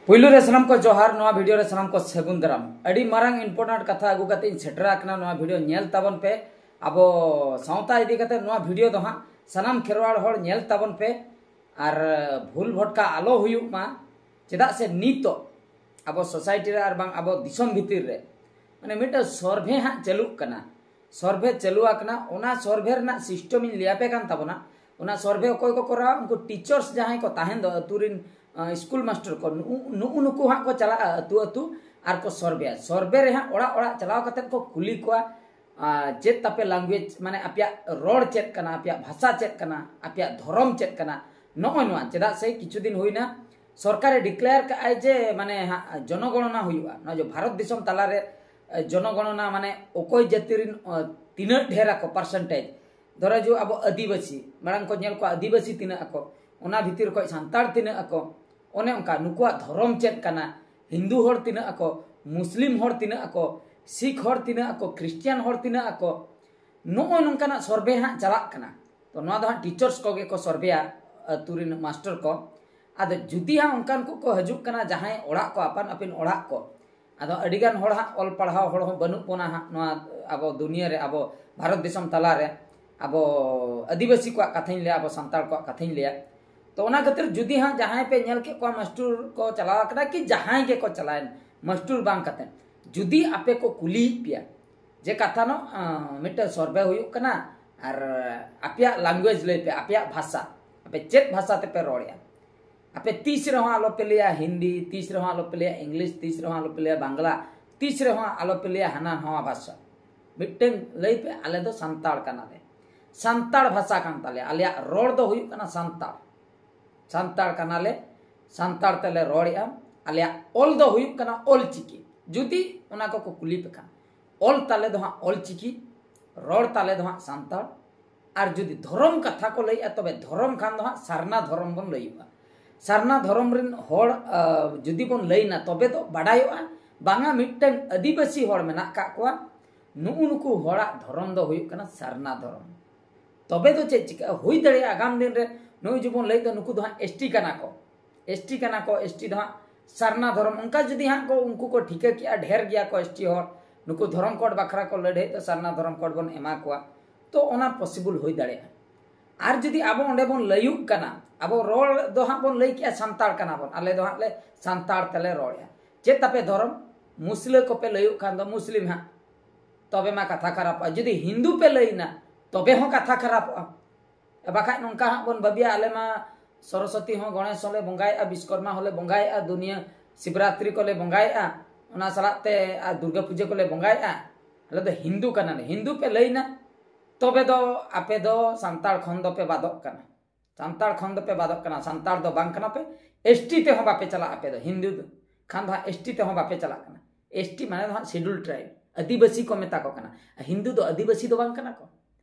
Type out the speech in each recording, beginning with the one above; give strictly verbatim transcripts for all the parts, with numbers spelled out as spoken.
ᱯᱩᱭᱞᱩ ᱨᱮ ᱥᱟᱱᱟᱢ ᱠᱚ ᱡᱚᱦᱟᱨ, ᱱᱚᱣᱟ ᱵᱷᱤᱰᱤᱭᱳ ᱨᱮ ᱥᱟᱱᱟᱢ ᱠᱚ ᱥᱟᱹᱜᱩᱱ ᱫᱟᱨᱟᱢ᱾ ᱟᱹᱰᱤ ᱢᱟᱨᱟᱝ ᱤᱢᱯᱚᱨᱴᱮᱱᱴ ᱠᱟᱛᱷᱟ ᱟᱹᱜᱩ ᱠᱟᱛᱮ ᱤᱧ ᱥᱮᱴᱮᱨ ᱟᱠᱟᱱᱟ, ᱱᱚᱣᱟ ᱵᱷᱤᱰᱤᱭᱳ ᱧᱮᱞ ᱛᱟᱵᱚᱱ ᱯᱮ᱾ ᱟᱵᱚ ᱥᱟᱶᱛᱟ ᱤᱫᱤ ᱠᱟᱛᱮ ᱱᱚᱣᱟ ᱵᱷᱤᱰᱤᱭᱳ ᱫᱚ ᱦᱟᱸᱜ ᱥᱟᱱᱟᱢ ᱠᱷᱮᱨᱣᱟᱲ ᱦᱚᱲ ᱧᱮᱞ ᱛᱟᱵᱚᱱ ᱯᱮ, ᱟᱨ ᱵᱷᱩᱞ ᱵᱷᱚᱴᱠᱟ ᱟᱞᱚ ᱦᱩᱭᱩᱜ ᱢᱟ᱾ ᱪᱮᱫᱟᱜ ᱥᱮ ᱱᱤᱛᱚᱜ ᱟᱵᱚ ᱥᱳᱥᱟᱭᱴᱤ ᱨᱮ ᱟᱨ ᱵᱟᱝ ᱟᱵᱚ ᱫᱤᱥᱚᱢ ᱵᱷᱤᱛᱤᱨ ᱨᱮ ᱢᱟᱱᱮ ᱢᱤᱫᱴᱟᱝ ᱥᱚᱨᱵᱷᱮ ᱦᱟᱸᱜ ᱪᱟᱹᱞᱩᱜ ᱠᱟᱱᱟ᱾ ᱥᱚᱨᱵᱷᱮ ᱪᱟᱹᱞᱩ ᱟᱠᱟᱱᱟ, ᱚᱱᱟ ᱥᱚᱨᱵᱷᱮ ᱨᱮᱱᱟᱜ ᱥᱤᱥᱴᱮᱢ ᱤᱧ ᱞᱟᱹᱭ ᱟᱯᱮ ᱠᱟᱱ ᱛᱟᱵᱚᱱᱟ᱾ ᱚᱱᱟ ᱥᱚᱨᱵᱷᱮ ᱚᱠᱚᱭ ᱠᱚ ᱠᱚᱨᱟᱣᱟ? ᱩᱱᱠᱩ ᱴᱤᱪᱟᱨᱥ ᱡᱟᱦᱟᱸᱭ ᱠᱚ ᱛᱟᱦᱮᱱ ᱫᱚ, ᱟᱹᱛᱩ ᱨᱤᱱ ᱟᱸ, ᱥᱠᱩᱞ ᱢᱟᱥᱴᱟᱨ ᱠᱚ, ᱱᱩᱜᱼᱩ ᱱᱩᱜᱼᱩ ᱱᱩᱠᱩ ᱦᱟᱸᱜ ᱠᱚ ᱪᱟᱞᱟᱜᱼᱟ ᱟᱹᱛᱩ ᱟᱹᱛᱩ ᱟᱨ ᱠᱚ ᱥᱚᱨᱵᱷᱮᱭᱟ᱾ ᱥᱚᱨᱵᱷᱮ ᱨᱮ ᱦᱟᱸᱜ ᱚᱲᱟᱜ ᱚᱲᱟᱜ ᱪᱟᱞᱟᱣ ᱠᱟᱛᱮᱫ ᱠᱚ ᱠᱩᱞᱤ ᱠᱚᱣᱟ, ᱟᱸ, ᱪᱮᱫ ᱛᱟᱯᱮ ᱞᱟᱝᱜᱩᱭᱮᱡᱽ, ᱢᱟᱱᱮ ᱟᱯᱮᱭᱟᱜ ᱨᱚᱲ ᱪᱮᱫ ᱠᱟᱱᱟ, ᱟᱯᱮᱭᱟᱜ ᱵᱷᱟᱥᱟ ᱪᱮᱫ ᱠᱟᱱᱟ, ᱟᱯᱮᱭᱟᱜ ᱫᱷᱚᱨᱚᱢ ᱪᱮᱫ ᱠᱟᱱᱟ, ᱱᱚᱜᱼᱚᱭ ᱱᱚᱣᱟ᱾ ᱪᱮᱫᱟᱜ ᱥᱮ ᱠᱤᱪᱷᱩ ᱫᱤᱱ ᱦᱩᱭᱱᱟ ᱥᱚᱨᱠᱟᱨᱮ ᱰᱤᱠᱞᱮᱭᱟᱨ ᱠᱟᱜᱼᱟᱭ ᱡᱮ ᱢᱟᱱᱮ ᱦᱟᱸᱜ ᱡᱚᱱᱚᱜᱚᱬᱚᱱᱟ ᱦᱩᱭᱩᱜᱼᱟ᱾ ᱱᱚᱣᱟ ᱡᱮ ᱵᱷᱟᱨᱚᱛ ᱫᱤᱥᱚᱢ ᱛᱟᱞᱟᱨᱮ, ᱮ, ᱡᱚᱱᱚᱜᱚᱬᱚᱱᱟ ᱢᱟᱱᱮ ᱚᱠᱚᱭ ᱡᱟᱹᱛᱤ ᱨᱤᱱ, ᱚ, ᱛᱤᱱᱟᱹᱜ ᱰᱷᱮᱨ ᱟᱠᱚ ᱯᱟᱨᱥᱮᱱᱴᱮᱡᱽ᱾ ᱫᱷᱚᱨᱚ ᱡᱩ ᱟᱵᱚ ᱟᱹᱫᱤᱵᱟᱹᱥᱤ, ᱢᱟᱲᱟᱝ ᱠᱚ ᱧᱮᱞ ᱠᱚᱣᱟ ᱟᱹᱫᱤᱵᱟᱹᱥᱤ ᱛᱤᱱᱟᱹᱜ ᱟᱠᱚ, ᱚᱱᱟ ᱵᱷᱤᱛᱤᱨ ᱠᱷᱚᱱ ᱥᱟᱱᱛᱟᱲ ᱛᱤᱱᱟᱹᱜ ᱟᱠᱚ, ᱚᱱᱮ ᱚᱱᱠᱟ ᱱᱩᱠᱩᱣᱟᱜ ᱫᱷᱚᱨᱚᱢ ᱪᱮᱫ ᱠᱟᱱᱟ, ᱦᱤᱱᱫᱩ ᱦᱚᱲ ᱛᱤᱱᱟᱹᱜ ᱟᱠᱚ, ᱢᱩᱥᱞᱤᱢ ᱦᱚᱲ ᱛᱤᱱᱟᱹᱜ ᱟᱠᱚ, ᱥᱤᱠᱷ ᱦᱚᱲ ᱛᱤᱱᱟᱹᱜ ᱟᱠᱚ, ᱠᱷᱨᱤᱥᱴᱤᱭᱟᱱ ᱦᱚᱲ ᱛᱤᱱᱟᱹᱜ ᱟᱠᱚ, ᱱᱚᱜᱼᱚᱭ ᱱᱚᱝᱠᱟᱱᱟᱜ ᱥᱚᱨᱵᱷᱮ ᱦᱟᱸᱜ ᱪᱟᱞᱟᱜ ᱠᱟᱱᱟ᱾ ᱛᱚ ᱱᱚᱣᱟ ᱫᱚ ᱦᱟᱸᱜ ᱴᱤᱪᱟᱨᱥ ᱠᱚᱜᱮ ᱠᱚ ᱥᱚᱨᱵᱷᱮᱭᱟ, ᱟᱹᱛᱩ ᱨᱤᱱ ᱢᱟᱥᱴᱟᱨ ᱠᱚ᱾ ᱟᱫᱚ ᱡᱩᱫᱤ ᱦᱟᱸᱜ ᱚᱱᱠᱟᱱ ᱠᱚ ᱠᱚ ᱦᱤᱡᱩᱜ ᱠᱟᱱᱟ ᱡᱟᱦᱟᱸᱭ ᱚᱲᱟᱜ ᱠᱚ, ᱟᱯᱟᱱ ᱟᱹᱯᱤᱱ ᱚᱲᱟᱜ ᱠᱚ, ᱟᱫᱚ ᱟᱹᱰᱤᱜᱟᱱ ᱦᱚᱲ ᱦᱟᱸᱜ ᱚᱞ ᱯᱟᱲᱦᱟᱣ ᱦᱚᱲ ᱦᱚᱸ ᱵᱟᱹᱱᱩᱜ ᱵᱚᱱᱟ ᱦᱟᱸᱜ ᱱᱚᱣᱟ ᱟᱵᱚ ᱫᱩᱱᱤᱭᱟᱹ ᱨᱮ, ᱟᱵᱚ ᱵᱷᱟᱨᱚᱛ ᱫᱤᱥᱚᱢ ᱛᱟᱞᱟ ᱨᱮ, ᱟᱵᱚ ᱟᱹᱫᱤᱵᱟᱹᱥᱤ ᱠᱚᱣᱟᱜ ᱠᱟᱛᱷᱟᱧ ᱞᱟᱹᱭᱟ, ᱟᱵᱚ ᱥᱟᱱᱛᱟᱲ ᱠᱚᱣᱟᱜ ᱠᱟᱛᱷᱟᱧ ᱞᱟᱹᱭᱟ᱾ ᱛᱚ ᱚᱱᱟ ᱠᱷᱟᱹᱛᱤᱨ ᱡᱩᱫᱤ ᱦᱟᱸᱜ ᱡᱟᱦᱟᱸᱭ ᱯᱮ ᱧᱮᱞ ᱠᱮᱫ ᱠᱚᱣᱟ ᱢᱟᱥᱴᱟᱨ ᱠᱚ ᱪᱟᱞᱟᱣ ᱟᱠᱟᱱᱟ ᱠᱤ ᱡᱟᱦᱟᱸᱭ ᱜᱮᱠᱚ ᱪᱟᱞᱟᱣᱮᱱ ᱢᱟᱥᱴᱟᱨ ᱵᱟᱝ ᱠᱟᱛᱮ, ᱡᱩᱫᱤ ᱟᱯᱮ ᱠᱚ ᱠᱩᱞᱤᱭᱮᱫ ᱯᱮᱭᱟ ᱡᱮ ᱠᱟᱛᱷᱟ ᱱᱚᱜ, ᱟᱸ, ᱢᱤᱫᱴᱟᱝ ᱥᱚᱨᱵᱷᱮ ᱦᱩᱭᱩᱜ ᱠᱟᱱᱟ ᱟᱨ ᱟᱯᱮᱭᱟᱜ ᱞᱟᱝᱜᱩᱭᱮᱡᱽ ᱞᱟᱹᱭ ᱯᱮ, ᱟᱯᱮᱭᱟᱜ ᱵᱷᱟᱥᱟ, ᱟᱯᱮ ᱪᱮᱫ ᱵᱷᱟᱥᱟ ᱛᱮᱯᱮ ᱨᱚᱲᱮᱫᱼᱟ? ᱟᱯᱮ ᱛᱤᱥ ᱨᱮᱦᱚᱸ ᱟᱞᱚᱯᱮ ᱞᱟᱹᱭᱟ ᱦᱤᱱᱫᱤ, ᱛᱤᱥ ᱨᱮᱦᱚᱸ ᱟᱞᱚᱯᱮ ᱞᱟᱹᱭᱟ ᱤᱝᱞᱤᱥ, ᱛᱤᱥ ᱨᱮᱦᱚᱸ ᱟᱞᱚᱯᱮ ᱞᱟᱹᱭᱟ ᱵᱟᱝᱞᱟ, ᱛᱤᱥ ᱨᱮᱦᱚᱸ ᱟᱞᱚᱯᱮ ᱞᱟᱹᱭᱟ ᱦᱟᱱᱟ ᱱᱟᱣᱟ ᱵᱷᱟᱥᱟ᱾ ᱢᱤᱫᱴᱟᱝ ᱞᱟᱹᱭ ᱯᱮ, ᱟᱞᱮ ᱫᱚ ᱥᱟᱱᱛᱟᱲ ᱠᱟᱱᱟᱞᱮ, ᱥᱟᱱᱛᱟᱲ ᱵᱷᱟᱥᱟ ᱠᱟᱱ ᱛᱟᱞᱮᱭᱟ, ᱟᱞᱮᱭᱟᱜ ᱨᱚᱲ ᱫᱚ ᱦᱩᱭᱩᱜ ᱠᱟᱱᱟ ᱥᱟᱱᱛᱟᱲ, ᱥᱟᱱᱛᱟᱲ ᱠᱟᱱᱟᱞᱮ, ᱥᱟᱱᱛᱟᱲ ᱛᱮᱞᱮ ᱨᱚᱲᱮᱫᱼᱟ, ᱟᱞᱮᱭᱟᱜ ᱚᱞ ᱫᱚ ᱦᱩᱭᱩᱜ ᱠᱟᱱᱟ ᱚᱞ ᱪᱤᱠᱤ᱾ ᱡᱩᱫᱤ ᱚᱱᱟ ᱠᱚᱠᱚ ᱠᱩᱞᱤ ᱯᱮ ᱠᱷᱟᱱ, ᱚᱞ ᱛᱟᱞᱮ ᱫᱚ ᱦᱟᱸᱜ ᱚᱞ ᱪᱤᱠᱤ, ᱨᱚᱲ ᱛᱟᱞᱮ ᱫᱚ ᱦᱟᱸᱜ ᱥᱟᱱᱛᱟᱲ᱾ ᱟᱨ ᱡᱩᱫᱤ ᱫᱷᱚᱨᱚᱢ ᱠᱟᱛᱷᱟ ᱠᱚ ᱞᱟᱹᱭᱮᱫᱼᱟ, ᱛᱚᱵᱮ ᱫᱷᱚᱨᱚᱢ ᱠᱷᱟᱱ ᱫᱚ ᱦᱟᱸᱜ ᱥᱟᱨᱱᱟ ᱫᱷᱚᱨᱚᱢ ᱵᱚᱱ ᱞᱟᱹᱭᱚᱜᱼᱟ᱾ ᱥᱟᱨᱱᱟ ᱫᱷᱚᱨᱚᱢ ᱨᱮᱱ ᱦᱚᱲ, ᱟ, ᱡᱩᱫᱤ ᱵᱚᱱ ᱞᱟᱹᱭᱱᱟ, ᱛᱚᱵᱮ ᱫᱚ ᱵᱟᱰᱟᱭᱚᱜᱼᱟ ᱵᱟᱝᱟ ᱢᱤᱫᱴᱟᱝ ᱟᱹᱫᱤᱵᱟᱹᱥᱤ ᱦᱚᱲ ᱢᱮᱱᱟᱜ ᱠᱟᱜ ᱠᱚᱣᱟ, ᱱᱩᱜᱼᱩ ᱱᱩᱠᱩ ᱦᱚᱲᱟᱜ ᱫᱷᱚᱨᱚᱢ ᱫᱚ ᱦᱩᱭᱩᱜ ᱠᱟᱱᱟ ᱥᱟᱨᱱᱟ ᱫᱷᱚᱨᱚᱢ᱾ ᱛᱚᱵᱮ ᱫᱚ ᱪᱮᱫ ᱪᱤᱠᱟᱹᱜᱼᱟ? ᱦᱩᱭ ᱫᱟᱲᱮᱭᱟᱜᱼᱟ ᱟᱜᱟᱢ ᱫᱤᱱ ᱨᱮ ᱱᱩᱜᱼᱩᱭ ᱡᱮᱵᱚᱱ ᱞᱟᱹᱭ ᱫᱚ ᱱᱩᱠᱩ ᱫᱚ ᱦᱟᱸᱜ ᱮᱥ ᱴᱤ ᱠᱟᱱᱟ ᱠᱚ, ᱮᱥ ᱴᱤ ᱠᱟᱱᱟ ᱠᱚ, ᱮᱥ ᱴᱤ ᱫᱚ ᱦᱟᱸᱜ ᱥᱟᱨᱱᱟ ᱫᱷᱚᱨᱚᱢ, ᱚᱱᱠᱟ ᱡᱩᱫᱤ ᱦᱟᱸᱜ ᱠᱚ, ᱩᱱᱠᱩ ᱠᱚ ᱴᱷᱤᱠᱟᱹ ᱠᱮᱜᱼᱟ, ᱰᱷᱮᱨ ᱜᱮᱭᱟ ᱠᱚ ᱮᱥᱴᱤ ᱦᱚᱲ, ᱱᱩᱠᱩ ᱫᱷᱚᱨᱚᱢ ᱠᱳᱰ ᱵᱟᱠᱷᱨᱟ ᱠᱚ ᱞᱟᱹᱲᱦᱟᱹᱭ ᱫᱚ, ᱥᱟᱨᱱᱟ ᱫᱷᱚᱨᱚᱢ ᱠᱳᱰ ᱵᱚᱱ ᱮᱢᱟ ᱠᱚᱣᱟ, ᱛᱚ ᱚᱱᱟ ᱯᱚᱥᱤᱵᱚᱞ ᱦᱩᱭ ᱫᱟᱲᱮᱭᱟᱜᱼᱟ᱾ ᱟᱨ ᱡᱩᱫᱤ ᱟᱵᱚ ᱚᱸᱰᱮ ᱵᱚᱱ ᱞᱟᱹᱭᱩᱜ ᱠᱟᱱᱟ, ᱟᱵᱚ ᱨᱚᱲ ᱫᱚ ᱦᱟᱸᱜ ᱵᱚᱱ ᱞᱟᱹᱭ ᱠᱮᱜᱼᱟ, ᱥᱟᱱᱛᱟᱲ ᱠᱟᱱᱟ ᱵᱚᱱ, ᱟᱞᱮ ᱫᱚ ᱦᱟᱸᱜ ᱞᱮ ᱥᱟᱱᱛᱟᱲ ᱛᱮᱞᱮ ᱨᱚᱲᱮᱜᱼᱟ, ᱪᱮᱫ ᱛᱟᱯᱮ ᱫᱷᱚᱨᱚᱢ? ᱢᱩᱥᱞᱟᱹ ᱠᱚᱯᱮ ᱞᱟᱹᱭᱩᱜ ᱠᱷᱟᱱ ᱫᱚ ᱢᱩᱥᱞᱤᱢ ᱦᱟᱸᱜ, ᱛᱚᱵᱮ ᱢᱟ ᱠᱟᱛᱷᱟ ᱠᱷᱟᱨᱟᱯᱚᱜᱼᱟ᱾ ᱡᱩᱫᱤ ᱦᱤᱱᱫᱩ ᱯᱮ ᱞᱟᱹᱭᱱᱟ, ᱛᱚᱵᱮ ᱦᱚᱸ ᱠᱟᱛᱷᱟ ᱠᱷᱟᱨᱟᱯᱚᱜᱼᱟ᱾ ᱵᱟᱠᱷᱟᱡ ᱱᱚᱝᱠᱟ ᱦᱟᱸᱜ ᱵᱚᱱ ᱵᱷᱟᱹᱵᱤᱭᱟ, ᱟᱞᱮ ᱢᱟ ᱥᱚᱨᱚᱥᱚᱛᱤ ᱦᱚᱸ, ᱜᱚᱬᱮᱥ ᱦᱚᱸᱞᱮ ᱵᱚᱸᱜᱟᱭᱮᱜᱼᱟ, ᱵᱤᱥᱠᱚᱨᱢᱟ ᱦᱚᱸᱞᱮ ᱵᱚᱸᱜᱟᱭᱮᱜᱼᱟ, ᱫᱩᱱᱤᱭᱟᱹ ᱥᱤᱵᱨᱟᱛᱨᱤ ᱠᱚᱞᱮ ᱵᱚᱸᱜᱟᱭᱮᱜᱼᱟ, ᱚᱱᱟ ᱥᱟᱞᱟᱜ ᱛᱮ ᱟᱨ ᱫᱩᱨᱜᱟᱹ ᱯᱩᱡᱟᱹ ᱠᱚᱞᱮ ᱵᱚᱸᱜᱟᱭᱮᱜᱼᱟ, ᱟᱞᱮ ᱫᱚ ᱦᱤᱱᱫᱩ ᱠᱟᱱᱟᱞᱮ᱾ ᱦᱤᱱᱫᱩ ᱯᱮ ᱞᱟᱹᱭᱱᱟ, ᱛᱚᱵᱮ ᱫᱚ ᱟᱯᱮ ᱫᱚ ᱥᱟᱱᱛᱟᱲ ᱠᱷᱚᱱ ᱫᱚᱯᱮ ᱵᱟᱫᱚᱜ ᱠᱟᱱᱟ᱾ ᱥᱟᱱᱛᱟᱲ ᱠᱷᱚᱱ ᱫᱚᱯᱮ ᱵᱟᱫᱚᱜ ᱠᱟᱱᱟ, ᱥᱟᱱᱛᱟᱲ ᱫᱚ ᱵᱟᱝ ᱠᱟᱱᱟ ᱯᱮ᱾ ᱮᱥᱴᱤ ᱛᱮᱦᱚᱸ ᱵᱟᱯᱮ ᱪᱟᱞᱟᱜᱼᱟ ᱟᱯᱮ ᱫᱚ, ᱦᱤᱱᱫᱩ ᱫᱚ ᱠᱷᱟᱱ ᱫᱚ ᱦᱟᱸᱜ ᱮᱥᱴᱤ ᱛᱮᱦᱚᱸ ᱵᱟᱯᱮ ᱪᱟᱞᱟᱜ ᱠᱟᱱᱟ᱾ ᱮᱥᱴᱤ ᱢᱟᱱᱮ ᱫᱚ ᱦᱟᱸᱜ ᱥᱤᱰᱩᱞ ᱴᱨᱟᱭᱤᱵᱽ, ᱟᱹᱫᱤᱵᱟᱹᱥᱤ ᱠᱚ ᱢᱮᱛᱟ ᱠᱚ ᱠᱟᱱᱟ᱾ ᱟᱨ ᱦᱤᱱᱫᱩ ᱫᱚ ᱟᱹᱫᱤᱵᱟᱹᱥᱤ ᱫᱚ ᱵᱟᱝ ᱠᱟᱱᱟ ᱠᱚ᱾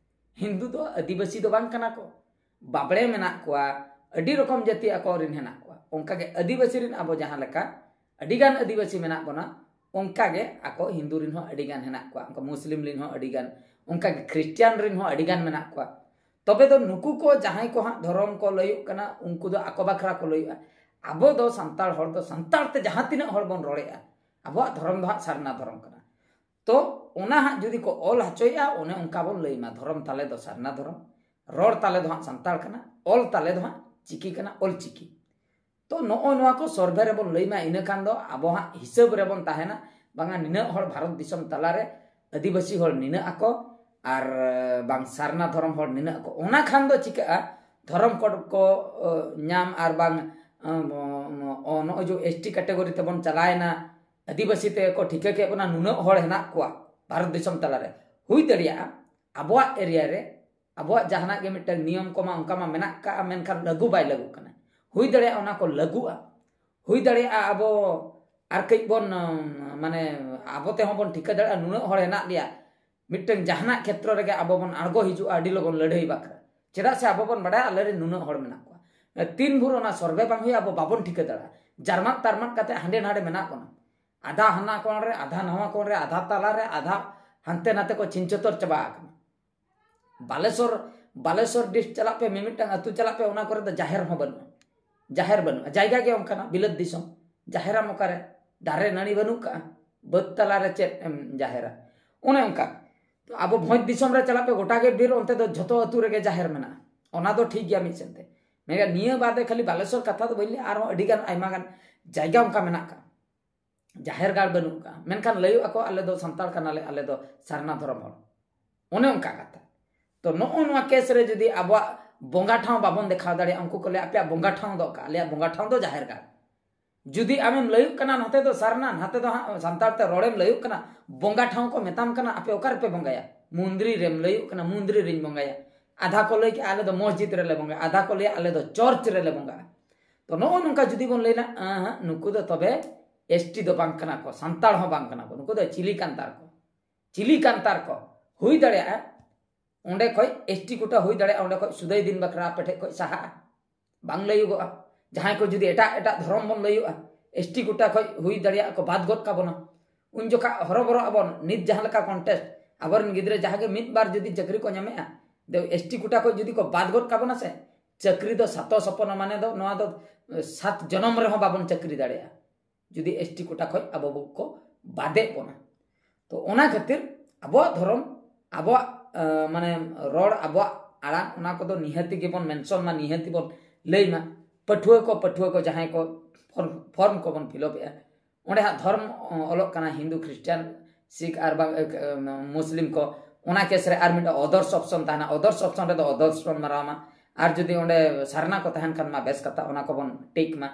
ᱦᱤᱱᱫᱩ ᱫᱚ ᱟᱹᱫᱤᱵᱟᱹᱥᱤ ᱫᱚ ᱵᱟᱝ ᱠᱟᱱᱟ ᱠᱚ᱾ ᱵᱟᱵᱽᱲᱮ ᱢᱮᱱᱟᱜ ᱠᱚᱣᱟ, ᱟᱹᱰᱤ ᱨᱚᱠᱚᱢ ᱡᱟᱹᱛᱤ ᱟᱠᱚ ᱨᱮᱱ ᱦᱮᱱᱟᱜ ᱠᱚᱣᱟ᱾ ᱚᱱᱠᱟᱜᱮ ᱟᱹᱫᱤᱵᱟᱹᱥᱤ ᱨᱮᱱ ᱟᱵᱚ ᱡᱟᱦᱟᱸ ᱞᱮᱠᱟ ᱟᱹᱰᱤᱜᱟᱱ ᱟᱹᱫᱤᱵᱟᱹᱥᱤ ᱢᱮᱱᱟᱜ ᱵᱚᱱᱟ, ᱚᱱᱠᱟᱜᱮ ᱟᱠᱚ ᱦᱤᱱᱫᱩ ᱨᱮᱱ ᱦᱚᱸ ᱟᱹᱰᱤᱜᱟᱱ ᱦᱮᱱᱟᱜ ᱠᱚᱣᱟ, ᱚᱱᱠᱟ ᱢᱩᱥᱞᱤᱢ ᱨᱮᱱ ᱦᱚᱸ ᱟᱹᱰᱤᱜᱟᱱ, ᱚᱱᱠᱟᱜᱮ ᱠᱷᱨᱤᱥᱴᱤᱭᱟᱱ ᱨᱮᱱ ᱦᱚᱸ ᱟᱹᱰᱤᱜᱟᱱ ᱢᱮᱱᱟᱜ ᱠᱚᱣᱟ᱾ ᱛᱚᱵᱮ ᱫᱚ ᱱᱩᱠᱩ ᱠᱚ ᱡᱟᱦᱟᱸᱭ ᱠᱚ ᱦᱟᱸᱜ ᱫᱷᱚᱨᱚᱢ ᱠᱚ ᱞᱟᱹᱭᱩᱜ ᱠᱟᱱᱟ, ᱩᱱᱠᱩ ᱫᱚ ᱟᱠᱚ ᱵᱟᱠᱷᱨᱟ ᱠᱚ ᱞᱟᱹᱭᱩᱜᱼᱟ᱾ ᱟᱵᱚ ᱫᱚ ᱥᱟᱱᱛᱟᱲ ᱦᱚᱲ ᱫᱚ ᱥᱟᱱᱛᱟᱲ ᱛᱮ ᱡᱟᱦᱟᱸ ᱛᱤᱱᱟᱹᱜ ᱦᱚᱲ ᱵᱚᱱ ᱨᱚᱲᱮᱜᱼᱟ, ᱟᱵᱚᱣᱟᱜ ᱫᱷᱚᱨᱚᱢ ᱫᱚ ᱦᱟᱸᱜ ᱥᱟᱨᱱᱟ ᱫᱷᱚᱨᱚᱢ ᱠᱟᱱᱟ᱾ ᱛᱚ ᱚᱱᱟ ᱦᱟᱸᱜ ᱡᱩᱫᱤ ᱠᱚ ᱚᱞ ᱦᱚᱪᱚᱭᱮᱜᱼᱟ, ᱚᱱᱮ ᱚᱱᱠᱟ ᱵᱚᱱ ᱞᱟᱹᱭ ᱢᱟ, ᱫᱷᱚᱨᱚᱢ ᱛᱟᱞᱮ ᱫᱚ ᱥᱟᱨᱱᱟ ᱫᱷᱚᱨᱚᱢ, ᱨᱚᱲ ᱛᱟᱞᱮ ᱫᱚ ᱦᱟᱸᱜ ᱥᱟᱱᱛᱟᱲ ᱠᱟᱱᱟ, ᱚᱞ ᱛᱟᱞᱮ ᱫᱚ ᱦᱟᱸᱜ ᱪᱤᱠᱤ ᱠᱟᱱᱟ, ᱚᱞ ᱪᱤᱠᱤ᱾ ᱛᱚ ᱱᱚᱜᱼᱚ ᱱᱚᱣᱟ ᱠᱚ ᱥᱚᱨᱵᱷᱮ ᱨᱮᱵᱚᱱ ᱞᱟᱹᱭ ᱢᱟ, ᱤᱱᱟᱹ ᱠᱷᱟᱱ ᱫᱚ ᱟᱵᱚ ᱦᱟᱸᱜ ᱦᱤᱥᱟᱹᱵ ᱨᱮᱵᱚᱱ ᱛᱟᱦᱮᱱᱟ, ᱵᱟᱝᱟ ᱱᱤᱱᱟᱹᱜ ᱦᱚᱲ ᱵᱷᱟᱨᱚᱛ ᱫᱤᱥᱚᱢ ᱛᱟᱞᱟᱨᱮ ᱟᱹᱫᱤᱵᱟᱹᱥᱤ ᱦᱚᱲ ᱱᱤᱱᱟᱹᱜ ᱟᱠᱚ ᱟᱨ ᱵᱟᱝ ᱥᱟᱨᱱᱟ ᱫᱷᱚᱨᱚᱢ ᱦᱚᱲ ᱱᱤᱱᱟᱹᱜ ᱟᱠᱚ᱾ ᱚᱱᱟ ᱠᱷᱟᱱ ᱫᱚ ᱪᱤᱠᱟᱹᱜᱼᱟ, ᱫᱷᱚᱨᱚᱢ ᱠᱳᱰ ᱠᱚ ᱧᱟᱢ ᱟᱨ ᱵᱟᱝ ᱱᱚᱜᱼᱚᱭ ᱡᱮ ᱮᱥᱴᱤ ᱠᱮᱴᱟᱜᱚᱨᱤ ᱛᱮᱵᱚᱱ ᱪᱟᱞᱟᱣᱮᱱᱟ, ᱟᱹᱫᱤᱵᱟᱹᱥᱤ ᱛᱮ ᱠᱚ ᱴᱷᱤᱠᱟᱹ ᱠᱮᱫ ᱵᱚᱱᱟ, ᱱᱩᱱᱟᱹᱜ ᱦᱚᱲ ᱦᱮᱱᱟᱜ ᱠᱚᱣᱟ ᱵᱷᱟᱨᱚᱛ ᱫᱤᱥᱚᱢ ᱛᱟᱞᱟᱨᱮ᱾ ᱦᱩᱭ ᱫᱟᱲᱮᱭᱟᱜᱼᱟ ᱟᱵᱚᱣᱟᱜ ᱮᱨᱤᱭᱟ ᱨᱮ ᱟᱵᱚᱣᱟᱜ ᱡᱟᱦᱟᱱᱟᱜ ᱜᱮ ᱢᱤᱫᱴᱟᱝ ᱱᱤᱭᱚᱢ ᱠᱚᱢᱟ ᱚᱱᱠᱟ ᱢᱟ ᱢᱮᱱᱟᱜ ᱠᱟᱜᱼᱟ, ᱢᱮᱱᱠᱷᱟᱱ ᱞᱟᱹᱜᱩ ᱵᱟᱭ ᱞᱟᱹᱜᱩᱜ ᱠᱟᱱᱟ᱾ ᱦᱩᱭ ᱫᱟᱲᱮᱭᱟᱜᱼᱟ ᱚᱱᱟ ᱠᱚ ᱞᱟᱹᱜᱩᱜᱼᱟ, ᱦᱩᱭ ᱫᱟᱲᱮᱭᱟᱜᱼᱟ ᱟᱵᱚ ᱟᱨ ᱠᱟᱹᱡ ᱵᱚᱱ ᱢᱟᱱᱮ ᱟᱵᱚ ᱛᱮᱦᱚᱸ ᱵᱚᱱ ᱴᱷᱤᱠᱟᱹ ᱫᱟᱲᱮᱭᱟᱜᱼᱟ ᱱᱩᱱᱟᱹᱜ ᱦᱚᱲ ᱦᱮᱱᱟᱜ ᱞᱮᱭᱟ, ᱢᱤᱫᱴᱟᱝ ᱡᱟᱦᱟᱱᱟᱜ ᱠᱷᱮᱛᱨᱚ ᱨᱮᱜᱮ ᱟᱵᱚ ᱵᱚᱱ ᱟᱬᱜᱚ ᱦᱤᱡᱩᱜᱼᱟ ᱟᱹᱰᱤ ᱞᱚᱜᱚᱱ ᱞᱟᱹᱲᱦᱟᱹᱭ ᱵᱟᱠᱷᱨᱟ᱾ ᱪᱮᱫᱟᱜ ᱥᱮ ᱟᱵᱚ ᱵᱚᱱ ᱵᱟᱲᱟᱭᱟ ᱟᱞᱮ ᱨᱮᱱ ᱱᱩᱱᱟᱹᱜ ᱦᱚᱲ ᱢᱮᱱᱟᱜ ᱠᱚᱣᱟ᱾ ᱛᱤᱱ ᱵᱷᱳᱨ ᱚᱱᱟ ᱥᱚᱨᱵᱷᱮ ᱵᱟᱝ ᱦᱩᱭᱩᱜᱼᱟ ᱟᱵᱚ ᱵᱟᱵᱚᱱ ᱴᱷᱤᱠᱟᱹ ᱫᱟᱲᱮᱭᱟᱜᱼᱟ᱾ ᱡᱟᱨᱢᱟᱫ ᱛᱟᱨᱢᱟᱫ ᱠᱟᱛᱮ ᱦᱟᱸᱰᱮ ᱱᱟᱰᱮ ᱢᱮᱱᱟᱜ ᱵᱚᱱᱟ, ᱟᱫᱷᱟ ᱦᱟᱱᱟ ᱠᱚᱬ ᱨᱮ, ᱟᱫᱷᱟ ᱱᱟᱣᱟ ᱠᱚᱬ ᱨᱮ, ᱟᱫᱷᱟ ᱛᱟᱞᱟ ᱨᱮ, ᱟᱫᱷᱟ ᱦᱟᱱᱛᱮ ᱱᱟᱛᱮ ᱠᱚ ᱪᱷᱤᱱᱪᱷᱟᱹᱛᱚᱨ ᱪᱟᱵᱟ ᱟᱠᱟᱱᱟ᱾ ᱵᱟᱞᱮᱥᱚᱨ, ᱵᱟᱞᱮᱥᱚᱨ ᱰᱤᱥᱴ ᱪᱟᱞᱟᱜ ᱯᱮ, ᱢᱤᱢᱤᱫᱴᱟᱝ ᱟᱹᱛᱩ ᱪᱟᱞᱟᱜ ᱯᱮ, ᱚᱱᱟ ᱠᱚᱨᱮ ᱫᱚ ᱡᱟᱦᱮᱨ ᱦᱚᱸ ᱵᱟᱹᱱᱩᱜᱼᱟ᱾ ᱡᱟᱦᱮᱨ ᱵᱟᱹᱱᱩᱜᱼᱟ, ᱡᱟᱭᱜᱟ ᱜᱮ ᱚᱱᱠᱟᱱᱟ ᱵᱤᱞᱟᱹᱛ ᱫᱤᱥᱚᱢ᱾ ᱡᱟᱦᱮᱨᱟᱢ ᱚᱠᱟᱨᱮ? ᱫᱟᱨᱮ ᱱᱟᱹᱲᱤ ᱵᱟᱹᱱᱩᱜ ᱠᱟᱜᱼᱟ, ᱵᱟᱹᱫᱽ ᱛᱟᱞᱟᱨᱮ ᱪᱮᱫ ᱮᱢ ᱡᱟᱦᱮᱨᱟ? ᱚᱱᱮ ᱚᱱᱠᱟ᱾ ᱛᱚ ᱟᱵᱚ ᱵᱷᱚᱸᱡᱽ ᱫᱤᱥᱚᱢ ᱨᱮ ᱪᱟᱞᱟᱜ ᱯᱮ, ᱜᱚᱴᱟ ᱜᱮ ᱵᱤᱨ, ᱚᱱᱛᱮ ᱫᱚ ᱡᱷᱚᱛᱚ ᱟᱹᱛᱩ ᱨᱮᱜᱮ ᱡᱟᱦᱮᱨ ᱢᱮᱱᱟᱜᱼᱟ᱾ ᱚᱱᱟ ᱫᱚ ᱴᱷᱤᱠ ᱜᱮᱭᱟ ᱢᱤᱫ ᱥᱮᱱᱛᱮ, ᱢᱮᱱᱠᱷᱟᱱ ᱱᱤᱭᱟᱹ ᱵᱟᱫᱮ ᱠᱷᱟᱹᱞᱤ ᱵᱟᱞᱮᱥᱚᱨ ᱠᱟᱛᱷᱟ ᱫᱚ ᱵᱟᱹᱧ ᱞᱟᱹᱭᱟ, ᱟᱨᱦᱚᱸ ᱟᱹᱰᱤ ᱜᱟᱱ ᱟᱭᱢᱟ ᱜᱟᱱ ᱡᱟᱭᱜᱟ ᱚᱱᱠᱟ ᱢᱮᱱᱟᱜ ᱠᱟᱜᱼᱟ, ᱡᱟᱦᱮᱨ ᱜᱟᱲ ᱵᱟᱹᱱᱩᱜ ᱠᱟᱜᱼᱟ, ᱢᱮᱱᱠᱷᱟᱱ ᱞᱟᱹᱭᱚᱜ ᱟᱠᱚ ᱟᱞᱮ ᱫᱚ ᱥᱟᱱᱛᱟᱲ ᱠᱟᱱᱟᱞᱮ, ᱟᱞᱮ ᱫᱚ ᱥᱟᱨᱱᱟ ᱫᱷᱚᱨᱚᱢ ᱦᱚᱲ, ᱚᱱᱮ ᱚᱱᱠᱟ ᱠᱟᱛᱷᱟ᱾ ᱛᱚ ᱱᱚᱜᱼᱚ ᱱᱚᱣᱟ ᱠᱮᱥ ᱨᱮ ᱡᱩᱫᱤ ᱟᱵᱚᱣᱟᱜ ᱵᱚᱸᱜᱟ ᱴᱷᱟᱶ ᱵᱟᱵᱚᱱ ᱫᱮᱠᱷᱟᱣ ᱫᱟᱲᱮᱭᱟᱜᱼᱟ, ᱩᱱᱠᱩ ᱠᱚ ᱞᱟᱹᱭᱟ ᱟᱯᱮᱭᱟᱜ ᱵᱚᱸᱜᱟ ᱴᱷᱟᱶ ᱫᱚ ᱚᱠᱟ? ᱟᱞᱮᱭᱟᱜ ᱵᱚᱸᱜᱟ ᱴᱷᱟᱶ ᱫᱚ ᱡᱟᱦᱮᱨ ᱜᱟᱲ᱾ ᱡᱩᱫᱤ ᱟᱢᱮᱢ ᱞᱟᱹᱭᱚᱜ ᱠᱟᱱᱟ ᱱᱚᱛᱮ ᱫᱚ ᱥᱟᱨᱱᱟ, ᱱᱟᱛᱮ ᱫᱚ ᱦᱟᱸᱜ ᱥᱟᱱᱛᱟᱲ ᱛᱮ ᱨᱚᱲᱮᱢ ᱞᱟᱹᱭᱚᱜ ᱠᱟᱱᱟ, ᱵᱚᱸᱜᱟ ᱴᱷᱟᱶ ᱠᱚ ᱢᱮᱛᱟᱢ ᱠᱟᱱᱟ, ᱟᱯᱮ ᱚᱠᱟ ᱨᱮᱯᱮ ᱵᱚᱸᱜᱟᱭᱟ? ᱢᱩᱱᱫᱽᱨᱤ ᱨᱮᱢ ᱞᱟᱹᱭᱚᱜ ᱠᱟᱱᱟ, ᱢᱩᱱᱫᱽᱨᱤ ᱨᱮᱧ ᱵᱚᱸᱜᱟᱭᱟ᱾ ᱟᱫᱷᱟ ᱠᱚ ᱞᱟᱹᱭ ᱠᱮᱜᱼᱟ ᱟᱞᱮ ᱫᱚ ᱢᱚᱥᱡᱤᱫ ᱨᱮᱞᱮ ᱵᱚᱸᱜᱟᱭᱟ, ᱟᱫᱷᱟ ᱠᱚ ᱞᱟᱹᱭᱟ ᱟᱞᱮ ᱫᱚ ᱪᱚᱨᱪ ᱨᱮᱞᱮ ᱵᱚᱸᱜᱟᱜᱼᱟ᱾ ᱛᱚ ᱱᱚᱜᱼᱚ ᱱᱚᱝᱠᱟ ᱡᱩᱫᱤ ᱵᱚᱱ ᱞᱟᱹᱭᱟ, ᱟᱸ, ᱱᱩᱠᱩ ᱫᱚ ᱛᱚᱵᱮ ᱮᱥᱴᱤ ᱫᱚ ᱵᱟᱝ ᱠᱟᱱᱟ ᱠᱚ, ᱥᱟᱱᱛᱟᱲ ᱦᱚᱸ ᱵᱟᱝ ᱠᱟᱱᱟ ᱠᱚ, ᱱᱩᱠᱩ ᱫᱚ ᱪᱤᱞᱤ ᱠᱟᱱ ᱛᱟᱨ ᱠᱚ? ᱪᱤᱞᱤ ᱠᱟᱱ ᱛᱟᱨ ᱠᱚ? ᱦᱩᱭ ᱫᱟᱲᱮᱭᱟᱜᱼᱟ ᱚᱸᱰᱮ ᱠᱷᱚᱡ ᱮᱥᱴᱤ ᱠᱳᱴᱟ ᱦᱩᱭ ᱫᱟᱲᱮᱭᱟᱜᱼᱟ, ᱚᱸᱰᱮ ᱠᱷᱚᱡ ᱥᱩᱫᱟᱹᱭ ᱫᱤᱱ ᱵᱟᱠᱷᱨᱟ ᱟᱯᱮ ᱴᱷᱮᱡ ᱠᱷᱚᱡ ᱥᱟᱦᱟᱜᱼᱟ, ᱵᱟᱝ ᱞᱟᱹᱭᱚᱜᱚᱜᱼᱟ᱾ ᱡᱟᱦᱟᱸᱭ ᱠᱚ ᱡᱩᱫᱤ ᱮᱴᱟᱜ ᱮᱴᱟᱜ ᱫᱷᱚᱨᱚᱢ ᱵᱚᱱ ᱞᱟᱹᱭᱚᱜᱼᱟ, ᱮᱥᱴᱤ ᱠᱳᱴᱟ ᱠᱷᱚᱡ ᱦᱩᱭ ᱫᱟᱲᱮᱭᱟᱜᱼᱟ ᱠᱚ ᱵᱟᱫ ᱜᱚᱫ ᱠᱟᱵᱚᱱᱟ, ᱩᱱ ᱡᱚᱠᱷᱟ ᱦᱚᱨᱚᱵᱚᱨᱚ ᱟᱵᱚᱱ᱾ ᱱᱤᱛ ᱡᱟᱦᱟᱸ ᱞᱮᱠᱟ ᱠᱚᱱᱴᱮᱥᱴ, ᱟᱵᱚᱨᱮᱱ ᱜᱤᱫᱽᱨᱟᱹ ᱡᱟᱦᱟᱸ ᱜᱮ ᱢᱤᱫ ᱵᱟᱨ ᱡᱩᱫᱤ ᱪᱟᱹᱠᱨᱤ ᱠᱚ ᱧᱟᱢᱮᱜᱼᱟ, ᱮᱥᱴᱤ ᱠᱳᱴᱟ ᱠᱷᱚᱡ ᱡᱩᱫᱤ ᱠᱚ ᱵᱟᱫ ᱜᱚᱫ ᱠᱟᱵᱚᱱᱟ ᱥᱮ, ᱪᱟᱹᱠᱨᱤ ᱫᱚ ᱥᱟᱛᱚ ᱥᱚᱯᱚᱱᱚ, ᱢᱟᱱᱮ ᱫᱚ ᱱᱚᱣᱟ ᱫᱚ ᱥᱟᱛ ᱡᱚᱱᱚᱢ ᱨᱮᱦᱚᱸ ᱵᱟᱵᱚᱱ ᱪᱟᱹᱠᱨᱤ ᱫᱟᱲᱮᱭᱟᱜᱼᱟ᱾ ᱡᱩᱫᱤ ᱮᱥᱴᱤ ᱠᱳᱴᱟ ᱠᱷᱚᱡ ᱟᱵᱚ ᱵᱚ ᱠᱚ ᱵᱟᱫᱮᱜ ᱵᱚᱱᱟ᱾ ᱛᱚ ᱚᱱᱟ ᱠᱷᱟᱹᱛᱤᱨ ᱟᱵᱚᱣᱟᱜ ᱫᱷᱚᱨᱚᱢ, ᱟᱵᱚᱣᱟᱜ, ᱟᱸ, ᱢᱟᱱᱮ ᱨᱚᱲ, ᱟᱵᱚᱣᱟᱜ ᱟᱲᱟᱝ, ᱚᱱᱟ ᱠᱚᱫᱚ ᱱᱤᱦᱟᱹᱛᱤ ᱜᱮᱵᱚᱱ ᱢᱮᱱᱥᱚᱱ ᱢᱟ, ᱱᱤᱦᱟᱹᱛᱤ ᱵᱚᱱ ᱞᱟᱹᱭ ᱢᱟ᱾ ᱯᱟᱹᱴᱷᱩᱣᱟᱹ ᱠᱚ, ᱯᱟᱹᱴᱷᱩᱣᱟᱹ ᱠᱚ ᱡᱟᱦᱟᱸᱭ ᱠᱚ ᱯᱷᱚᱨᱢ, ᱯᱷᱚᱨᱢ ᱠᱚᱵᱚᱱ ᱯᱷᱤᱞᱚᱯᱮᱜᱼᱟ, ᱚᱸᱰᱮ ᱦᱟᱸᱜ ᱫᱷᱚᱨᱢ ᱚᱞᱚᱜ ᱠᱟᱱᱟ, ᱦᱤᱱᱫᱩ, ᱠᱷᱨᱤᱥᱴᱟᱱ, ᱥᱤᱠᱷ ᱟᱨ ᱵᱟᱝ, ᱮ, ᱮ, ᱢᱩᱥᱞᱤᱢ ᱠᱚ, ᱚᱱᱟ ᱠᱮᱥ ᱨᱮ ᱟᱨ ᱢᱤᱫᱴᱟᱝ ᱚᱫᱚᱨᱥ ᱚᱯᱥᱚᱱ ᱛᱟᱦᱮᱱᱟ, ᱚᱫᱚᱨᱥ ᱚᱯᱥᱚᱱ ᱨᱮᱫᱚ ᱚᱫᱚᱨᱥ ᱵᱚᱱ ᱢᱟᱨᱟᱣ ᱢᱟ᱾ ᱟᱨ ᱡᱩᱫᱤ ᱚᱸᱰᱮ ᱥᱟᱨᱱᱟ ᱠᱚ ᱛᱟᱦᱮᱱ ᱠᱷᱟᱱ ᱢᱟ ᱵᱮᱥ ᱠᱟᱛᱷᱟ, ᱚᱱᱟ ᱠᱚᱵᱚᱱ ᱴᱤᱠ ᱢᱟ᱾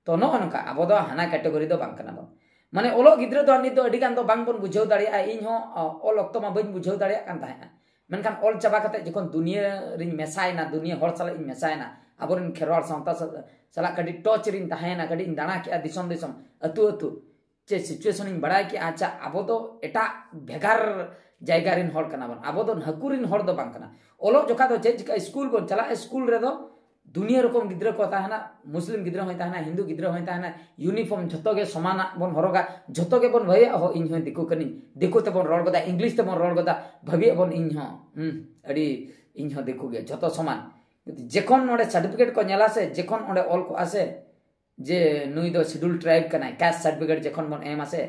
ᱛᱚ ᱱᱚᱜᱼᱚ ᱱᱚᱝᱠᱟ, ᱟᱵᱚ ᱫᱚ ᱦᱟᱱᱟ ᱠᱮᱴᱮᱜᱚᱨᱤ ᱫᱚ ᱵᱟᱝ ᱠᱟᱱᱟ ᱵᱚᱱ᱾ ᱢᱟᱱᱮ ᱚᱞᱚᱜ ᱜᱤᱫᱽᱨᱟᱹ ᱫᱚ ᱱᱤᱛ ᱫᱚ ᱟᱹᱰᱤ ᱜᱟᱱ ᱫᱚ ᱵᱟᱝ ᱵᱚᱱ ᱵᱩᱡᱷᱟᱹᱣ ᱫᱟᱲᱮᱭᱟᱜᱼᱟ᱾ ᱤᱧ ᱦᱚᱸ, ᱚ, ᱚᱞ ᱚᱠᱛᱚ ᱢᱟ ᱵᱟᱹᱧ ᱵᱩᱡᱷᱟᱹᱣ ᱫᱟᱲᱮᱭᱟᱜ ᱠᱟᱱ ᱛᱟᱦᱮᱸᱫᱼᱟ, ᱢᱮᱱᱠᱷᱟᱱ ᱚᱞ ᱪᱟᱵᱟ ᱠᱟᱛᱮ ᱡᱚᱠᱷᱚᱱ ᱫᱩᱱᱤᱭᱟᱹ ᱨᱤᱧ ᱢᱮᱥᱟᱭᱮᱱᱟ, ᱫᱩᱱᱤᱭᱟᱹ ᱦᱚᱲ ᱥᱟᱞᱟᱜ ᱤᱧ ᱢᱮᱥᱟᱭᱮᱱᱟ, ᱟᱵᱚᱨᱮᱱ ᱠᱷᱮᱨᱣᱟᱲ ᱥᱟᱶᱛᱟ ᱥᱟ-, ᱥᱟᱞᱟᱜ ᱠᱟᱹᱴᱤᱡ ᱴᱚᱪ ᱨᱤᱧ ᱛᱟᱦᱮᱸᱭᱮᱱᱟ, ᱠᱟᱹᱴᱤᱡ ᱤᱧ ᱫᱟᱬᱟ ᱠᱮᱜᱼᱟ ᱫᱤᱥᱚᱢ ᱫᱤᱥᱚᱢ, ᱟᱹᱛᱩ ᱟᱹᱛᱩ, ᱪᱮᱫ ᱥᱤᱪᱩᱭᱮᱥᱚᱱ ᱤᱧ ᱵᱟᱲᱟᱭ ᱠᱮᱜᱼᱟ᱾ ᱟᱪᱪᱷᱟ, ᱟᱵᱚ ᱫᱚ ᱮᱴᱟᱜ ᱵᱷᱮᱜᱟᱨ ᱡᱟᱭᱜᱟ ᱨᱮᱱ ᱦᱚᱲ ᱠᱟᱱᱟ ᱵᱚᱱ, ᱟᱵᱚ ᱫᱚ ᱱᱟᱹᱠᱩ ᱨᱮᱱ ᱦᱚᱲ ᱫᱚ ᱵᱟᱝ ᱠᱟᱱᱟ᱾ ᱚᱞᱚᱜ ᱡᱚᱠᱷᱟ ᱫᱚ ᱪᱮᱫ ᱪᱤᱠᱟ, ᱥᱠᱩᱞ ᱵᱚᱱ ᱪᱟᱞᱟᱜᱼᱟ, ᱥᱠᱩᱞ ᱨᱮᱫᱚ ᱫᱩᱱᱤᱭᱟᱹ ᱨᱚᱠᱚᱢ ᱜᱤᱫᱽᱨᱟᱹ ᱠᱚ ᱛᱟᱦᱮᱱᱟ, ᱢᱩᱥᱞᱤᱢ ᱜᱤᱫᱽᱨᱟᱹ ᱦᱚᱸᱭ ᱛᱟᱦᱮᱱᱟ, ᱦᱤᱱᱫᱩ ᱜᱤᱫᱽᱨᱟᱹ ᱦᱚᱸᱭ ᱛᱟᱦᱮᱱᱟ, ᱤᱭᱩᱱᱤᱯᱷᱚᱨᱢ ᱡᱷᱚᱛᱚ ᱜᱮ ᱥᱚᱢᱟᱱᱟᱜ ᱵᱚᱱ ᱦᱚᱨᱚᱜᱟ, ᱡᱷᱚᱛᱚ ᱜᱮᱵᱚᱱ ᱵᱷᱟᱹᱵᱤᱭᱟ, ᱦᱚ, ᱤᱧ ᱦᱚᱸ ᱫᱤᱠᱩ ᱠᱟᱹᱱᱟᱹᱧ, ᱫᱤᱠᱩ ᱛᱮᱵᱚᱱ ᱨᱚᱲ ᱜᱚᱫᱟ, ᱤᱝᱞᱤᱥ ᱛᱮᱵᱚᱱ ᱨᱚᱲ ᱜᱚᱫᱟ, ᱵᱷᱟᱹᱵᱤᱭᱟ ᱵᱚᱱ ᱤᱧ ᱦᱚᱸ, ᱦᱩᱸ, ᱟᱹᱰᱤ, ᱤᱧ ᱦᱚᱸ ᱫᱤᱠᱩ ᱜᱮ, ᱡᱷᱚᱛᱚ ᱥᱚᱢᱟᱱ᱾ ᱡᱚᱠᱷᱚᱱ ᱱᱚᱰᱮ ᱥᱟᱨᱴᱤᱯᱷᱤᱠᱮᱴ ᱠᱚ ᱧᱮᱞᱟ ᱥᱮ, ᱡᱚᱠᱷᱚᱱ ᱚᱸᱰᱮ ᱚᱞ ᱠᱚᱜᱼᱟ ᱥᱮ, ᱡᱮ ᱱᱩᱭ ᱫᱚ ᱥᱤᱰᱩᱞ ᱴᱨᱟᱭᱤᱵᱽ ᱠᱟᱱᱟᱭ, ᱠᱟᱥᱴ ᱥᱟᱨᱴᱤᱯᱷᱤᱠᱮᱴ ᱡᱚᱠᱷᱚᱱ ᱵᱚᱱ ᱮᱢᱟ ᱥᱮ,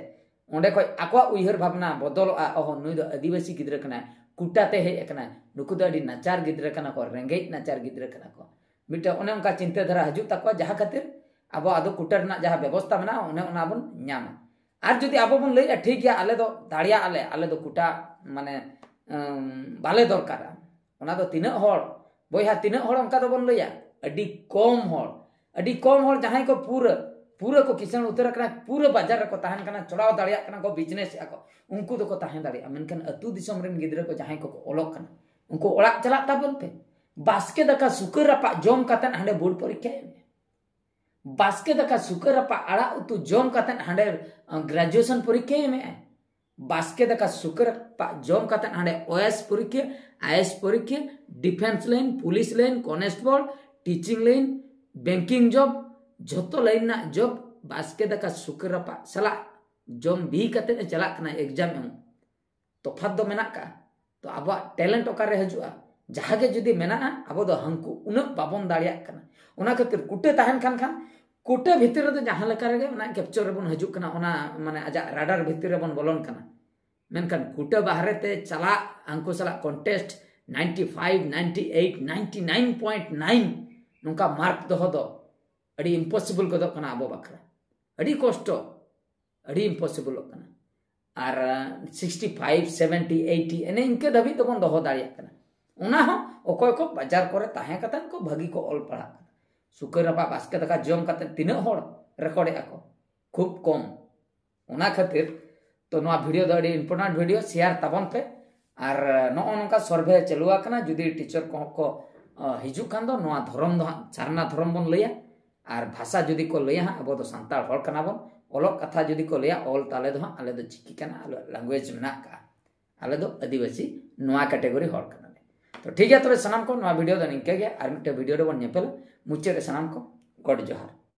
ᱚᱸᱰᱮ ᱠᱷᱚᱱ ᱟᱠᱚᱣᱟᱜ ᱩᱭᱦᱟᱹᱨ ᱵᱷᱟᱵᱽᱱᱟ ᱵᱚᱫᱚᱞᱚᱜᱼᱟ᱾ ᱚᱦᱚ, ᱱᱩᱭ ᱫᱚ ᱟᱹᱫᱤᱵᱟᱹᱥᱤ ᱜᱤᱫᱽᱨᱟᱹ ᱠᱟᱱᱟᱭ, ᱠᱩᱴᱟ ᱛᱮ ᱦᱮᱡ ᱟᱠᱟᱱᱟᱭ, ᱱᱩᱠᱩ ᱫᱚ ᱟᱹᱰᱤ ᱱᱟᱪᱟᱨ ᱜᱤᱫᱽᱨᱟᱹ ᱠᱟᱱᱟ ᱠᱚ, ᱨᱮᱸᱜᱮᱡ ᱱᱟᱪᱟᱨ ᱜᱤᱫᱽᱨᱟᱹ ᱠᱟᱱᱟ ᱠᱚ᱾ ᱢᱤᱫᱴᱟᱝ ᱚᱱᱮ ᱚᱱᱠᱟ ᱪᱤᱱᱛᱟᱹ ᱫᱷᱟᱨᱟ ᱦᱤᱡᱩᱜ ᱛᱟᱠᱚᱣᱟ, ᱡᱟᱦᱟᱸ ᱠᱷᱟᱹᱛᱤᱨ ᱟᱵᱚ ᱟᱫᱚ ᱠᱩᱴᱟ ᱨᱮᱱᱟᱜ ᱡᱟᱦᱟᱸ ᱵᱮᱵᱚᱥᱛᱟ ᱢᱮᱱᱟᱜᱼᱟ, ᱚᱱᱮ ᱚᱱᱟ ᱵᱚᱱ ᱧᱟᱢᱟ᱾ ᱟᱨ ᱡᱩᱫᱤ ᱟᱵᱚ ᱵᱚᱱ ᱞᱟᱹᱭᱮᱜᱼᱟ, ᱴᱷᱤᱠ ᱜᱮᱭᱟ, ᱟᱞᱮ ᱫᱚ ᱫᱟᱲᱮᱭᱟᱜ ᱟᱞᱮ, ᱟᱞᱮ ᱫᱚ ᱠᱩᱴᱟ, ᱢᱟᱱᱮ, ᱩᱢ, ᱵᱟᱞᱮ ᱫᱚᱨᱠᱟᱨᱟ, ᱚᱱᱟ ᱫᱚ ᱛᱤᱱᱟᱹᱜ ᱦᱚᱲ, ᱵᱚᱭᱦᱟ, ᱛᱤᱱᱟᱹᱜ ᱦᱚᱲ ᱚᱱᱠᱟ ᱫᱚᱵᱚᱱ ᱞᱟᱹᱭᱟ? ᱟᱹᱰᱤ ᱠᱚᱢ ᱦᱚᱲ, ᱟᱹᱰᱤ ᱠᱚᱢ ᱦᱚᱲ ᱡᱟᱦᱟᱸᱭ ᱠᱚ ᱯᱩᱨᱟᱹ, ᱯᱩᱨᱟᱹ ᱠᱚ ᱠᱤᱥᱟᱹᱬ ᱩᱛᱟᱹᱨ ᱟᱠᱟᱱᱟ, ᱯᱩᱨᱟᱹ ᱵᱟᱡᱟᱨ ᱨᱮᱠᱚ ᱛᱟᱦᱮᱱ ᱠᱟᱱᱟ, ᱪᱚᱲᱟᱣ ᱫᱟᱲᱮᱭᱟᱜ ᱠᱟᱱᱟ ᱠᱚ, ᱵᱤᱡᱽᱱᱮᱥ ᱮᱫᱼᱟ ᱠᱚ, ᱩᱱᱠᱩ ᱫᱚᱠᱚ ᱛᱟᱦᱮᱸ ᱫᱟᱲᱮᱭᱟᱜᱼᱟ᱾ ᱢᱮᱱᱠᱷᱟᱱ ᱟᱹᱛᱩ ᱫᱤᱥᱚᱢ ᱨᱮᱱ ᱜᱤᱫᱽᱨᱟᱹ ᱠᱚ ᱡᱟᱦᱟᱸᱭ ᱠᱚᱠᱚ ᱚᱞᱚᱜ ᱠᱟᱱᱟ, ᱩᱱᱠᱩ ᱚᱲᱟᱜ ᱪᱟᱞᱟᱜ ᱛᱟᱵᱚᱱ ᱯᱮ᱾ ᱵᱟᱥᱠᱮ ᱫᱟᱠᱟ ᱥᱩᱠᱟᱹ ᱨᱟᱯᱟᱜ ᱡᱚᱢ ᱠᱟᱛᱮᱫ ᱦᱟᱸᱰᱮ ᱵᱳᱨᱰ ᱯᱚᱨᱤᱠᱠᱷᱟ ᱮᱢ ᱢᱮ᱾ ᱵᱟᱥᱠᱮ ᱫᱟᱠᱟ ᱥᱩᱠᱟᱹ ᱨᱟᱯᱟᱜ ᱟᱲᱟᱜ ᱩᱛᱩ ᱡᱚᱢ ᱠᱟᱛᱮᱫ ᱦᱟᱸᱰᱮ, ᱟᱸ, ᱜᱨᱮᱡᱩᱭᱮᱥᱚᱱ ᱯᱚᱨᱤᱠᱠᱷᱟ ᱮᱢᱮᱜᱼᱟᱭ᱾ ᱵᱟᱥᱠᱮ ᱫᱟᱠᱟ ᱥᱩᱠᱟᱹ ᱨᱟᱯᱟᱜ ᱡᱚᱢ ᱠᱟᱛᱮᱫ ᱦᱟᱸᱰᱮ ᱳᱭᱮᱥ ᱯᱚᱨᱤᱠᱠᱷᱟ, ᱟᱭᱮᱥ ᱯᱚᱨᱤᱠᱠᱷᱟ, defence line, police line, constable, teaching line, banking job, ᱡᱷᱚᱛᱚ ᱞᱟᱭᱤᱱ ᱨᱮᱱᱟᱜ ᱡᱚᱵ ᱵᱟᱥᱠᱮ ᱫᱟᱠᱟ ᱥᱩᱠᱟᱹ ᱨᱟᱯᱟᱜ ᱥᱟᱞᱟᱜ ᱡᱚᱢ ᱵᱤᱦᱤ ᱠᱟᱛᱮᱫ ᱮ ᱪᱟᱞᱟᱜ ᱠᱟᱱᱟ ᱮᱠᱡᱟᱢ ᱮᱢ᱾ ᱛᱚᱯᱷᱟᱛ ᱫᱚ ᱢᱮᱱᱟᱜ ᱠᱟᱜᱼᱟ᱾ ᱛᱚ ᱟᱵᱚᱣᱟᱜ ᱴᱮᱞᱮᱱᱴ ᱚᱠᱟᱨᱮ ᱦᱤᱡᱩᱜᱼᱟ? ᱡᱟᱦᱟᱸ ᱜᱮ ᱡᱩᱫᱤ ᱢᱮᱱᱟᱜᱼᱟ, ᱟᱵᱚ ᱫᱚ ᱦᱟᱹᱱᱠᱩ ᱩᱱᱟᱹᱜ ᱵᱟᱵᱚᱱ ᱫᱟᱲᱮᱭᱟᱜ ᱠᱟᱱᱟ᱾ ᱚᱱᱟ ᱠᱷᱟᱹᱛᱤᱨ ᱠᱩᱴᱟᱹ ᱛᱟᱦᱮᱱ ᱠᱷᱟᱱ, ᱠᱷᱟᱱ ᱠᱩᱴᱟᱹ ᱵᱷᱤᱛᱤᱨ ᱨᱮᱫᱚ ᱡᱟᱦᱟᱸ ᱞᱮᱠᱟ ᱨᱮᱜᱮ ᱚᱱᱟ ᱠᱮᱯᱪᱚᱨ ᱨᱮᱵᱚᱱ ᱦᱤᱡᱩᱜ ᱠᱟᱱᱟ, ᱚᱱᱟ ᱢᱟᱱᱮ ᱟᱡᱟᱜ ᱨᱟᱰᱟᱨ ᱵᱷᱤᱛᱤᱨ ᱨᱮᱵᱚᱱ ᱵᱚᱞᱚᱱ ᱠᱟᱱᱟ᱾ ᱢᱮᱱᱠᱷᱟᱱ ᱠᱩᱴᱟᱹ ᱵᱟᱦᱨᱮ ᱛᱮ ᱪᱟᱞᱟᱜ, ᱦᱟᱹᱱᱠᱩ ᱥᱟᱞᱟᱜ ᱠᱚᱱᱴᱮᱥᱴ, ninety five, ninety eight, ninety nine point nine ᱱᱚᱝᱠᱟ ᱢᱟᱨᱠ ᱫᱚᱦᱚ ᱫᱚ ᱟᱹᱰᱤ ᱤᱢᱯᱚᱥᱤᱵᱚᱞ ᱜᱚᱫᱚᱜ ᱠᱟᱱᱟ ᱟᱵᱚ ᱵᱟᱠᱷᱨᱟ᱾ ᱟᱹᱰᱤ ᱠᱚᱥᱴᱚ, ᱟᱹᱰᱤ ᱤᱢᱯᱚᱥᱤᱵᱚᱞᱚᱜ ᱠᱟᱱᱟ᱾ ᱟᱨ, ᱟᱸ, sixty five, seventy, eighty ᱮᱱᱮ ᱤᱱᱠᱟᱹ ᱫᱷᱟᱹᱵᱤᱡ ᱫᱚᱵᱚᱱ ᱫᱚᱦᱚ ᱫᱟᱲᱮᱭᱟᱜ ᱠᱟᱱᱟ᱾ ᱚᱱᱟ ᱦᱚᱸ ᱚᱠᱚᱭ ᱠᱚ ᱵᱟᱡᱟᱨ ᱠᱚᱨᱮ ᱛᱟᱦᱮᱸ ᱠᱟᱛᱮᱫ ᱠᱚ ᱵᱷᱟᱹᱜᱤ ᱠᱚ ᱚᱞ ᱯᱟᱲᱦᱟᱜ ᱠᱟᱱᱟ᱾ ᱥᱩᱠᱟᱹ ᱨᱟᱯᱟᱜ ᱵᱟᱥᱠᱮ ᱫᱟᱠᱟ ᱡᱚᱢ ᱠᱟᱛᱮᱫ ᱛᱤᱱᱟᱹᱜ ᱦᱚᱲ ᱨᱮᱠᱚᱨᱰ ᱮᱫᱼᱟ ᱠᱚ? ᱠᱷᱩᱵ ᱠᱚᱢ᱾ ᱚᱱᱟ ᱠᱷᱟᱹᱛᱤᱨ ᱛᱚ ᱱᱚᱣᱟ ᱵᱷᱤᱰᱤᱭᱳ ᱫᱚ ᱟᱹᱰᱤ ᱤᱢᱯᱚᱨᱴᱮᱱᱴ ᱵᱷᱤᱰᱤᱭᱳ, ᱥᱮᱭᱟᱨ ᱛᱟᱵᱚᱱ ᱯᱮ᱾ ᱟᱨ ᱱᱚᱜᱼᱚ ᱱᱚᱝᱠᱟ ᱥᱚᱨᱵᱷᱮ ᱪᱟᱹᱞᱩ ᱟᱠᱟᱱᱟ, ᱡᱩᱫᱤ ᱴᱤᱪᱟᱨ ᱠᱚᱦᱚᱸ ᱠᱚ, ᱟᱸ, ᱦᱤᱡᱩᱜ ᱠᱷᱟᱱ ᱫᱚ ᱱᱚᱣᱟ ᱫᱷᱚᱨᱚᱢ ᱫᱚ ᱦᱟᱸᱜ ᱥᱟᱨᱱᱟ ᱫᱷᱚᱨᱚᱢ ᱵᱚᱱ ᱞᱟᱹᱭᱟ᱾ ᱟᱨ ᱵᱷᱟᱥᱟ ᱡᱩᱫᱤ ᱠᱚ ᱞᱟᱹᱭᱟ ᱦᱟᱸᱜ, ᱟᱵᱚ ᱫᱚ ᱥᱟᱱᱛᱟᱲ ᱦᱚᱲ ᱠᱟᱱᱟ ᱵᱚᱱ, ᱚᱞᱚᱜ ᱠᱟᱛᱷᱟ ᱡᱩᱫᱤ ᱠᱚ ᱞᱟᱹᱭᱟ, ᱚᱞ ᱛᱟᱞᱮ ᱫᱚ ᱦᱟᱸᱜ ᱟᱞᱮ ᱫᱚ ᱪᱤᱠᱤ ᱠᱟᱱᱟ, ᱟᱞᱮ ᱞᱮᱝᱜᱩᱭᱮᱡᱽ ᱢᱮᱱᱟᱜ ᱠᱟᱜᱼᱟ, ᱟᱞᱮ ᱫᱚ ᱟᱹᱫᱤᱵᱟᱹᱥᱤ ᱱᱚᱣᱟ ᱠᱮᱴᱮᱜᱚᱨᱤ ᱦᱚᱲ ᱠᱟᱱᱟᱞᱮ᱾ ᱛᱚ ᱴᱷᱤᱠ ᱜᱮᱭᱟ, ᱛᱚᱵᱮ ᱥᱟᱱᱟᱢ ᱠᱚ ᱱᱚᱣᱟ ᱵᱷᱤᱰᱤᱭᱳ ᱫᱚ ᱱᱤᱝᱠᱟᱹ ᱜᱮ, ᱟᱨ ᱢᱤᱫᱴᱮᱱ ᱵᱷᱤᱰᱤᱭᱳ ᱨᱮᱵᱚᱱ ᱧᱮᱯᱮᱞᱟ᱾ ᱢᱩᱪᱟᱹᱫ ᱨᱮ ᱥᱟᱱᱟᱢ ᱠᱚ ᱜᱚᱰ ᱡᱚᱦᱟᱨ᱾